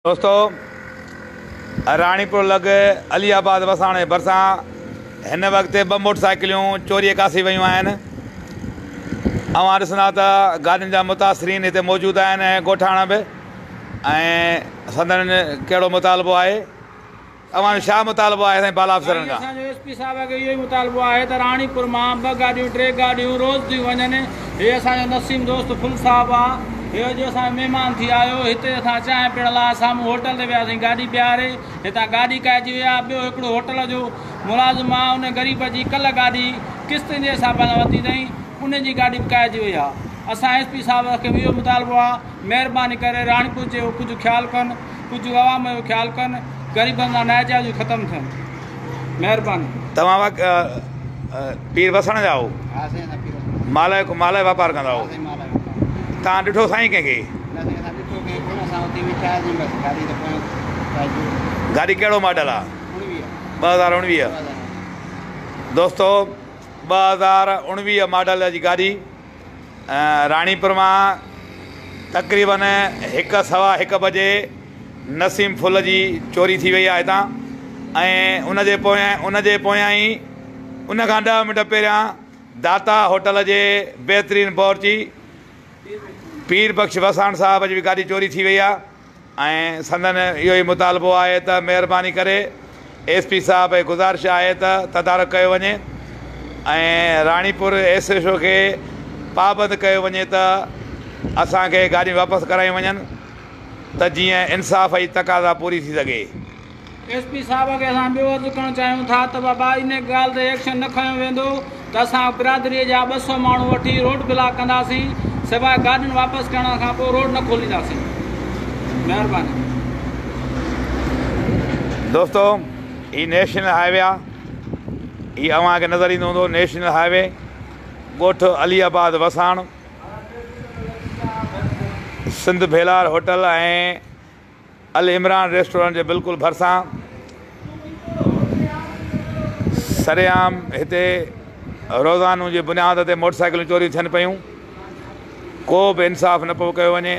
دوستو راڻيپور لڳ علي آباد وساڻ جي ڀرسان هن وقت ٻه موٽر سائيڪليون چوريء ڪاسي ويون آهن. اوهان ڏسندا ته گاڏين جا متاثرين هتي موجود آهن ۽ ڳوٺاڻا به ۽ سندن ڪهڙو مطالبو آهي. اوهان جو ڇا مطالبو آهي سائين بالا افسرن سائين کان؟ اسان جو ايس پي صاحب کي اهو ئي مطالبو آهي ته راڻيپور مان ٻه گاڏيون ٽي گاڏيون روز ٿيون وڃن هي اسان جو نسيم دوست ڦل صاحب آ هي اڄ اسان جو مهمان ٿي آيو هتي اسان چانهه پيئڻ لاء سامهون هوٽل تي وياسين گاڏي بيهاري هتان گاڏي ڪاهجي وئي آ ٻيو هڪڙو هوٽل جو ملازم آ ان غريب جي ڪلهه گاڏي قسطن جي حساب سان ورتي اٿئين ان جي گاڏي به ڪاهجي وئي آ اسان ايس پي صاحب کي به اهو مطالبو آ مهرباني ڪري راڻيپور جو ڪجهه خيال ڪن ڪجهه عوام جو خيال ڪن غريبن سان ناجائزيون ختم ٿين مهرباني. توهان پير وسڻ جا آهو؟ ها سائين اسان پير وسڻ جا. مال جو مال جو واپار ڪندا آهو؟ ها سائين مال جو واپار. توهان ڏٺو سائين ڪنهن کي؟ نه سائين اسان ڏٺو ڪنهن کي نه اسان اتي ويٺا هياسين بس گاڏي ته پويان ڪاهجي وئي. گاڏي ڪهڙو ماڊل آ؟ 19. 2019. دوستو 2019 ماڊل جي گاڏي راڻيپور مان تقريبن هڪ سوا هڪ بجي نسيم ڦل جي چوري ٿي وئي آهي هتان ۽ ان جي پويان ان جي پويان ئي ان کان ڏهه منٽ پهريان داتا هوٽل جي بهترين بورچي پير بخش وساڻ صاحب جي به گاڏي چوري ٿي وئي آهي. ۽ سندن اهو ئي مطالبو آهي ته مهرباني ڪري ايس پي صاحب کي گذارش آهي ته تدارڪ ڪيو وڃي ۽ راڻيپور ايس ايڇ او کي پابند ڪيو وڃي ته اسان کي گاڏيون واپس ڪرايون وڃن ته جيئن انصاف جي تقاضا پوري ٿي سگهي. ايس پي صاحب کي اسان ٻيو عرض ڪرڻ چاهيون ٿا ته بابا ان ڳالهه تي ايڪشن نه کنيو ويندو ته اسان برادري جا 200 ماڻهو وٺي روڊ بلاڪ ڪنداسين سواء گاڏين واپس ڪرڻ کان پوء روڊ نه کولينداسين مهرباني. دوستو هي نيشنل هاء وي آ هي اوهان کي نظر ايندو هوندو نيشنل هاء وي ڳوٺ علي آباد وساڻ سنڌ ڀيلار هوٽل ۽ العمران ريسٽورنٽ جي بلڪل ڀرسان سرعام هتي روزانو جي بنياد تي موٽر سائيڪلون چوريون ٿين پيون ڪو به انصاف نه پيو ڪيو وڃي.